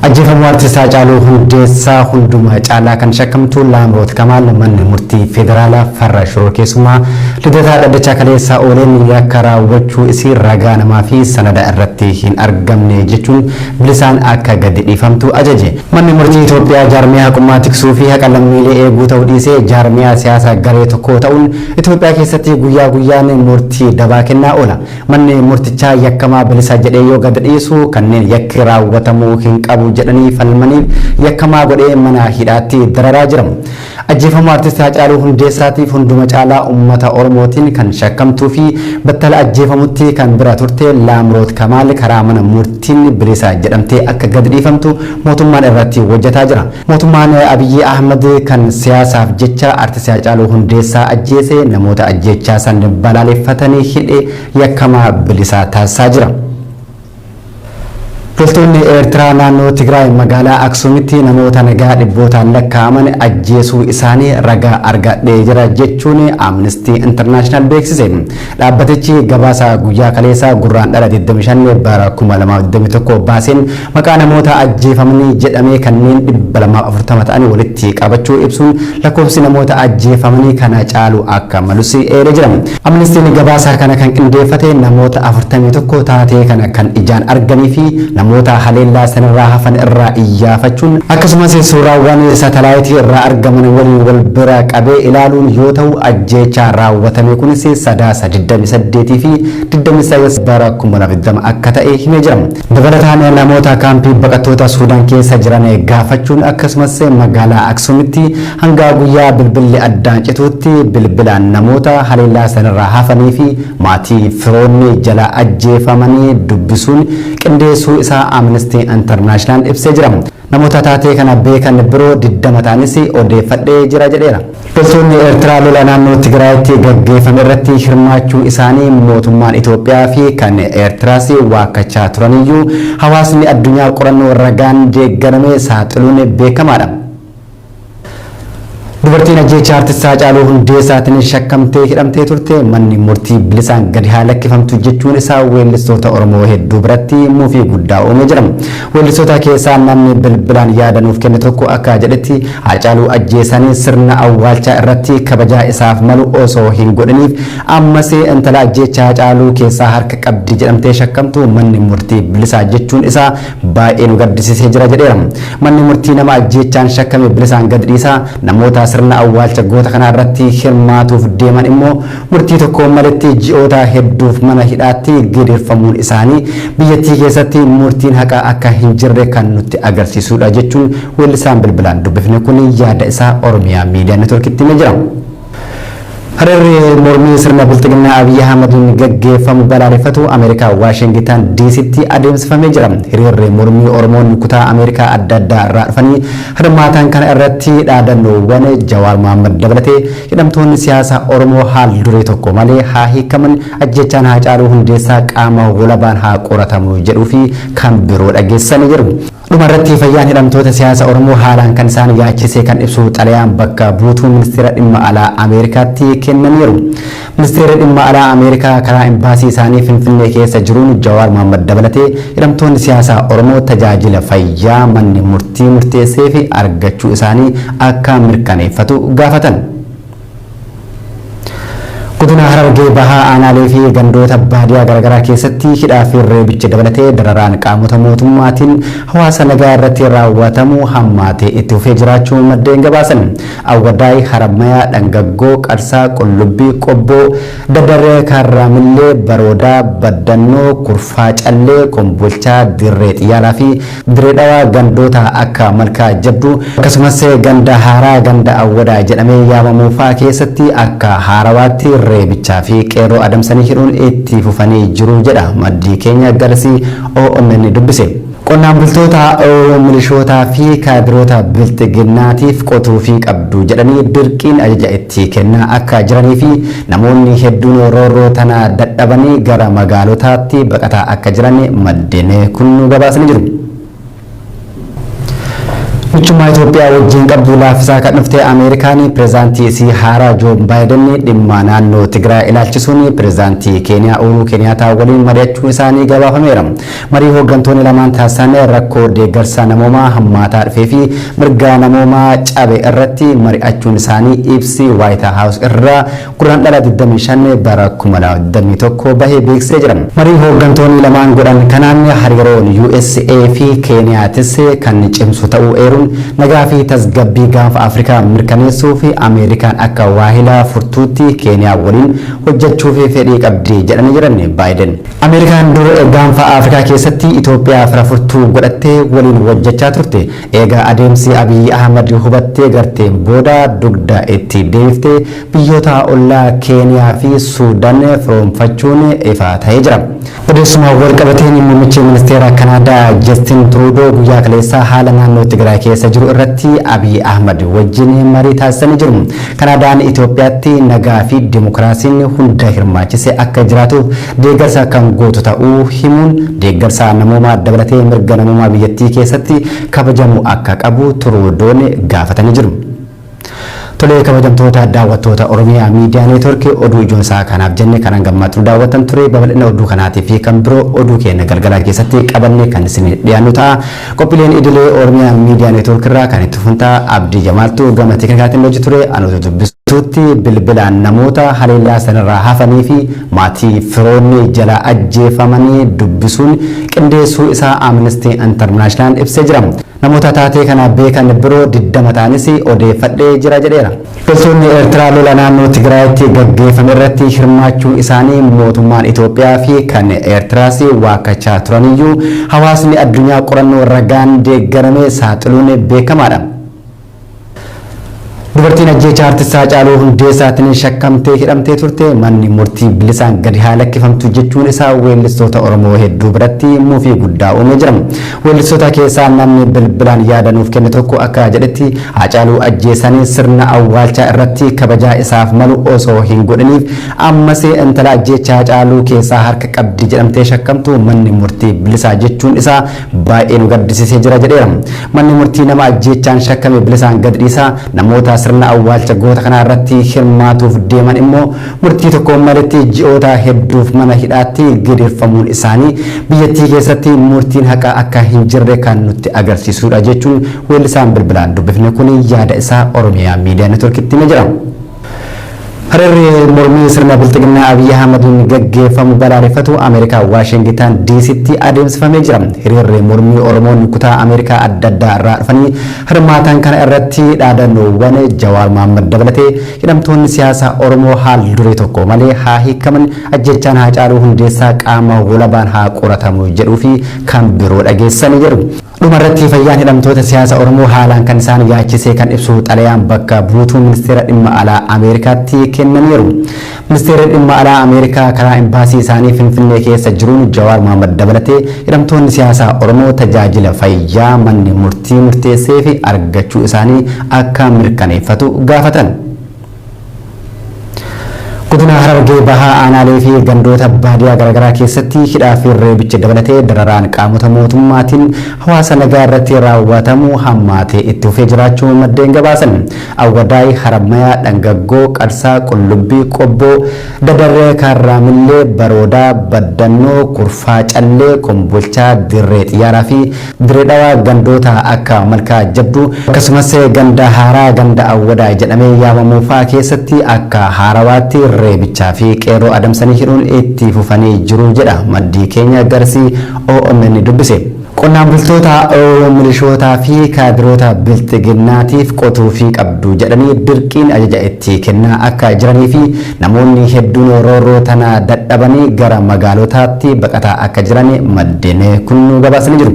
Ajjeefamuu Artist Haacaaluu Hundeessaa hundumaa caalaa kan shakkamtu Laamroot Kamaal manni murtii federaalaa farra shororkeessummaa Lidataa dhaddacha kaleessa ooleen yakka raawwachuu isii ragaa namaa fi sanada irratti hin argamne jechuun bilisaan akka gadi dhiifamtu ajaje. Manni murtii Itoophiyaa jaarmiyaa haqummaa tiksuu fi haqa lammiilee eeguu ta'uu dhiisee jaarmiyaa siyaasaa garee tokko ta'uun Itoophiyaa keessatti guyyaa guyyaan murtii dabaa kennaa oola. Manni murtichaa yakkamaa bilisa jedhee yoo gad dhiisu kanneen yakki raawwatamuu hin qabu jedhanii falmaniif yakkamaa godhee mana hidhaatti dararaa jira. Ajjeefamuu Artist Haacaaluu Hundeessaatiif hunduma caalaa uummata Oromootiin kan shakkamtuu fi battala ajjeefamutti kan bira turte Laamroot Kamaal karaa mana murtiin bilisa jedhamtee akka gad dhiifamtu mootummaan irratti hojjetaa jira. Mootummaan Abiyyi Ahmad kan siyaasaaf jecha Artist Haacaaluu Hundeessaa ajjeese namoota ajjeechaa san balaaleffatanii hidhe yakkamaa bilisaa taasisaa jira. Loltoonni Eertiraa naannoo Tigraay magaalaa Aksuumitti namoota nagaa dhibbootaan lakkaa'aman ajjeesuu isaanii ragaa argadhee jira jechuun Amnesty International beeksise. Dhaabbatichi gabaasa guyyaa kaleessaa Gurraandhala 25 bara 2021 baaseen maqaa namoota ajjeefamanii jedhamee kanneen 240 ta'an walitti qabachuu ibsuun lakkoofsi namoota ajjeefamanii kana caalu akka malus eeree jira. Amnestiin gabaasa kana kan qindeeffate namoota 41 taatee kana kan ijaan arganii fi namoota haleellaa sanarraa hafan irraa iyyaafachuun akkasumas suuraawwan saatalaayitii irraa argaman waliin wal bira qabee ilaaluun yoo ta'u, ajjeechaa raawwatame kunis Sadaasa 28 fi 29 bara 2020 akka ta'e himee jira. Dabalataan namoota kaampii baqattoota Suudaan keessa jiran gaafachuun akkasumas magaalaa Aksuumitti hanga guyyaa bilbilli addaan cituutti bilbilaan namoota haleellaa sanarraa hafanii fi maatii firoonni jala ajjeefamanii dubbisuun qindeessuu isaa Amnesty International ibsee jira. Namoota taatee kana beekan biroo 20 ta'anis odeeffadhee jira jedheera. Loltoonni Eertiraa lola naannoo Tigraayitti gaggeeffame irratti hirmaachuu isaanii mootummaan Itoophiyaa fi kan Eertiraas waakkachaa turaniyyuu hawaasni addunyaa qorannoo ragaan deeggarame saaxiluun beekamaadha. Dubartiin ajjeechaa Artist Haacaaluu Hundeessaatiin shakkamtee hidhamtee turte manni murtii bilisaan gadi haa lakkifamtu jechuun isaa weellistoota Oromoo hedduu biratti mufii guddaa uumee jira. Weellistoota keessaa namni bilbilaan yaada nuuf kenne tokko akka jedhetti Haacaaluu ajjeesanii sirna awwaalchaa irratti kabajaa isaaf malu osoo hin godhiniif ammas intala ajjeechaa Haacaaluu keessaa harka qabdi jedhamtee shakkamtu manni murtii bilisaa jechuun isaa baay'ee nu gaddisiisee jira jedheera. Manni murtii nama ajjeechaan shakkame bilisaan gadi dhiisaa, namoota sirna awwaalcha goota kanaa irratti hirmaatuuf deeman immoo murtii tokko maletti ji'oota hedduuf mana hidhaatti gidirfamuun isaanii biyyattii keessatti murtiin haqaa akka hin jirre kan nutti agarsiisudha jechuun weellisaan bilbilaan dubbifne kun yaada isaa Oromiyaa Miidiyaa Neetworkitti himee jira. Hiriirri mormii sirna bilxiginnaa Abiyyi Ahmadiin gaggeeffamu balaaleffatu Ameerikaa Waashingitan DCtti adeemsifamee jira. Hiriirri mormii Oromoonni kutaa Ameerikaa adda addaa irraa dhufanii hirmaatan kana irratti dhaadannoowwan Jawaar Mohaammed dabalatee hidhamtoonni siyaasaa Oromoo haal duree tokko malee haa hiikaman, ajjeechaan Haacaaluu Hundeessaa qaama walabaan haa qoratamu jedhuu fi kan biroo dhageessisanii jiru. Dhuma irratti fayyaan hidhamtoota siyaasa Oromoo haalaan kan isaan yaachise kan ibsu xalayaan bakka buutuu ministeera dhimma alaa Ameerikaatti kennaniiru. Ministeerri dhimma alaa Ameerikaa karaa imbaasii isaanii Finfinnee keessa jiruun Jawaar Mohaammed dabalatee hidhamtoonni siyaasaa Oromoo tajaajila fayyaa manni murtii murteessee fi argachuu isaanii akka mirkaneeffatu gaafatan. Godina Harargee Bahaa aanaalee fi gandoota baadiyaa garaagaraa keessatti hidhaa fi reebicha dabalatee dararaan qaamota mootummaatiin hawaasa nagaa irratti raawwatamu hammaatee itti fufee jiraachuu maddeen gabaasan. Awwadaay, Harammayaa, Dhangaggoo, Qarsaa, Qullubbii, Qobboo, Dadaree, Kaarraamillee, Baroodaa, Baddannoo, Kurfaa Callee, Kombolchaa, Dirree Xiyyaaraa fi Dirree Dhawaa gandoota akka Malkaa Jabduu akkasumas ganda Haaraa ganda Awwadaa jedhamee yaamamuu fa'aa keessatti akka haarawaatti reebichaa fi qeerroo adamsanii hidhuun itti fufanii jiru jedha maddii keenya garasii OMN dubbise. Qonnaan bultoota milishootaa fi kaadiroota bilxiginnaatiif qotuufii qabdu jedhanii dirqiin ajaja itti kennaa akka jiranii fi namoonni hedduun roorroo tana dadhabanii gara magaalotaatti baqataa akka jiran maddeen kun nu gabaasanii jiru. Michummaa Itoophiyaa wajjin qabdu laaffisaa kan dhufte Ameerikaan pireezidaantii isii haaraa Joo Baayiden dhimma naannoo Tigraay ilaalchisuun pireezidaantii Keeniyaa Uhuruu Keeniyaataa waliin mari'achuu isaanii gabaafameera. Marii hooggantoonni lamaan taasisan rakkoo deeggarsa namoomaa hammaataa dhufee fi mirga namoomaa cabe irratti mari'achuun isaanii ibsi Waayit Haawus irraa Guraandhala 25 bara 2021 bahee beeksisee jira. Marii hooggantoonni lamaan godhan kanaan hariiroon USA fi Keeniyaatis kan cimsu ta'uu eeruun, nagaa fi tasgabbii Gaanfa Afrikaa mirkaneessuu fi Ameerikaan akka waahila furtuutti Keeniyaa waliin hojjechuuf fedhii qabdi jedhanii jiran Baayiden. Ameerikaan dur Gaanfa Afrikaa keessatti Itoophiyaa fira furtuu godhattee waliin hojjechaa turte. Egaa adeemsi Abiyyi Ahmad hubattee garteen booda dugda itti deebiftee biyyoota ollaa Keeniyaa fi Suudaan firoomfachuun ifa ta'ee jira. Odeessuma wal qabateen, muummichi ministeera Kanaadaa Justin Trudeau guyyaa kaleessaa haala naannoo Tigraay keessa jiru irratti Abiy Ahmad wajjin marii taasisanii jiru. Kanaadaan Itoophiyaatti nagaa fi dimokiraasiin hunda hirmaachise akka jiraatuuf deeggarsa kan gootu ta'uu himuun, deeggarsa namoomaa dabalatee mirga namoomaa biyyattii keessatti kabajamu akka qabu Trudeau'n gaafatanii jiru. Tolee, kabajamtoota daawwattoota Oromiyaa Miidiyaa Neetworkii, oduu ijoon isaa kanaaf jenne kanan gammachuu daawwattan ture. Babal'ina oduu kanaatii fi kan biroo oduu keenya galgalaa keessatti qabanne kan isin dhiyaannu ta'a. Qophiileen idilee Oromiyaa Miidiyaa Neetwork irraa kan itti fufuntaa. Abdii Jamaaltu gama teeknikaatiin hojii ture. Anuutu dubbisuutti bilbilaan namoota haleellaa sanarraa hafanii fi maatii firoonni jala ajjeefamanii dubbisuun qindeessuu isaa Amnesty International ibsee jira. Namoota taatee kana beekan biroo 20 ta'anis odeeffadhee jira jedheera. Loltoonni Eertiraa lola naannoo Tigraayitti gaggeeffame irratti hirmaachuu isaanii mootummaan Itoophiyaa fi kan Eertiraas waakkachaa turaniyyuu, hawaasni addunyaa qorannoo ragaan deeggarame saaxiluun beekamaadha. Dubartiin ajjeechaa artistaa Haacaaluu Hundeessaatiin shakkamtee hidhamtee turte manni murtii bilisaan gadi haa lakkifamtu jechuun isaa weellistoota Oromoo hedduu biratti mufii guddaa uumee jira. Weellistoota keessaa namni bilbilaan yaada nuuf kenne tokko akka jedhetti, Haacaaluu ajjeesanii sirna awwaalchaa irratti kabajaa isaaf malu osoo hin godhiniif ammas intala ajjeechaa Haacaaluu keessaa harka qabdi jedhamtee shakkamtu manni murtii bilisaa jechuun isaa baay'ee nu gaddisiisee jira jedheera. Manni murtii nama ajjeechaan shakkame bilisaan gadi dhiisaa, namoota sirna awwaalcha goota kanaa irratti hirmaatuuf deeman immoo murtii tokko maletti ji'oota hedduuf mana hidhaatti gidirfamuun isaanii biyyattii keessatti murtiin haqaa akka hin jirre kan nutti agarsiisudha jechuun weellisaan bilbilaan dubbifne kun yaada isaa Oromiyaa Miidiyaa Neetworkitti himee jira. Hiriirri mormii sirna bilxiginnaa Abiyyi Ahmadiin gaggeeffamu balaaleffatu Ameerikaa Waashingitan DCtti adeemsifamee jira. Hiriirri mormii Oromoonni kutaa Ameerikaa adda addaa irraa dhufanii hirmaatan kana irratti dhaadannoowwan Jawaar Mohammad dabalatee hidhamtoonni siyaasaa Oromoo haal duree tokko malee haa hiikaman, ajjechaan Haacaaluu Hundeessaa qaama walabaan haa qoratamu jedhuu fi kan biroo dhageessanii jedhu. Dhumarratti, fayyaan hidhamtoota siyaasa Oromoo haalaan kan isaan yaachisee kan ibsu xalayaan bakka buutuu ministeera dhimma alaa Ameerikaatti kennaniiru. Ministeerri dhimma alaa Ameerikaa karaa imbaasii isaanii Finfinnee keessa jiruun Jawaar Mohammad dabalatee hidhamtoonni siyaasaa Oromoo tajaajila fayyaa manni murtii murteessee fi argachuu isaanii akka mirkaneeffatu gaafatan. Godina Harargee Bahaa aanaalee fi gandoota baadiyyaa garaagaraa keessatti hidhaa fi reebicha dabalatee dararaan qaamota mootummaatiin hawaasa nagaa irratti raawwatamu hammaatee itti fufee jiraachuu maddeen gabaasan. Awwadaay, Harammayaa, Dhangaggoo, Qarsaa, Qullubbii, Qobboo, Dadarree, Kaarraamillee, Baroodaa, Baddannoo, Kurfaa Callee, Kombolchaa, Dirree Xiyyaaraa fi Dirree Dhawaa gandoota akka Malkaa Jabduu, akkasumas ganda Haaraa ganda Awwadaay jedhamee yaamamu fa'aa keessatti akka haarawaatti reebichaa fi qeerroo adamsanii hidhuun itti fufanii jiru jedha maddii keenya garsii OMN dubbise. Qonnaan bultoota milishootaa fi kaadiroota bilxiginnaatiif qotuu fi qabdu jedhanii dirqiin ajaja itti kennaa akka jiranii fi namoonni hedduun roorroo tana dadhabanii gara magaalotaatti baqataa akka jiran maddeen kun nu gabaasanii jiru.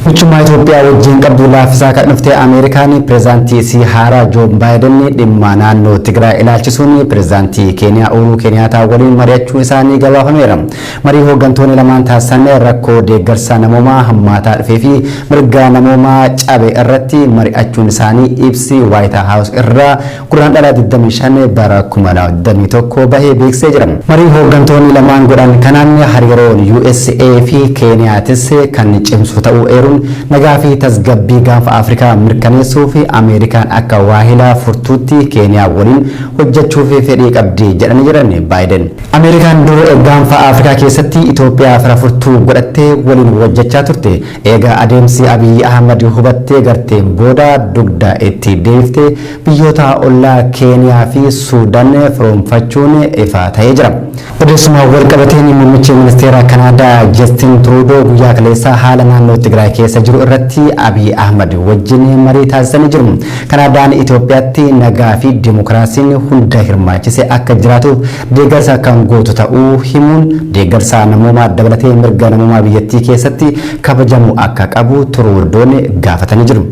Michummaa Itoophiyaa wajjin qabdu laaffisaa kan dhufte Ameerikaan pireezidaantii isii haaraa Joo Baayiden dhimma naannoo Tigraay ilaalchisuun pireezidaantii Keeniyaa Uhuruu Keeniyaataa waliin mari'achuu isaanii gabaafameera. Marii hooggantoonni lamaan taasisan rakkoo deeggarsa namoomaa hammaataa dhufee fi mirga namoomaa cabe irratti mari'achuun isaanii ibsi Waayit Haawus irraa Guraandhala 25 bara 2021 bahee beeksisee jira. Marii hooggantoonni lamaan godhan kanaan hariiroon USA fi Keeniyaatis kan cimsu ta'uu eeruun, nagaa fi tasgabbii gaanfa Afrikaa mirkaneessuu fi Ameerikaan akka waahilaa furtuutti Keeniyaa waliin hojjechuuf fedhii qabdi jedhanii jiran Baayiden. Ameerikaan dur gaanfa Afrikaa keessatti Itoophiyaa fira furtuu godhattee waliin hojjechaa turte. Eega adeemsi Abiyyi Ahmad hubattee garteen booda dugda itti deebiftee biyyoota ollaa Keeniyaa fi Suudaan firoomfachuun ifa ta'ee jira. Odeessuma wal qabateen, muummichi ministeera Kanaadaa Justin Trudeau guyyaa kaleessaa haala naannoo Tigraay keessa jiru irratti Abiy Ahmad wajjin marii taasisanii jiru. Kanaadaan Itoophiyaatti nagaa fi dimokiraasiin hunda hirmaachise akka jiraatuuf deeggarsa kan gootu ta'uu himuun, deeggarsa namoomaa dabalatee mirga namoomaa biyyattii keessatti kabajamu akka qabu Trudeau'n gaafatanii jiru.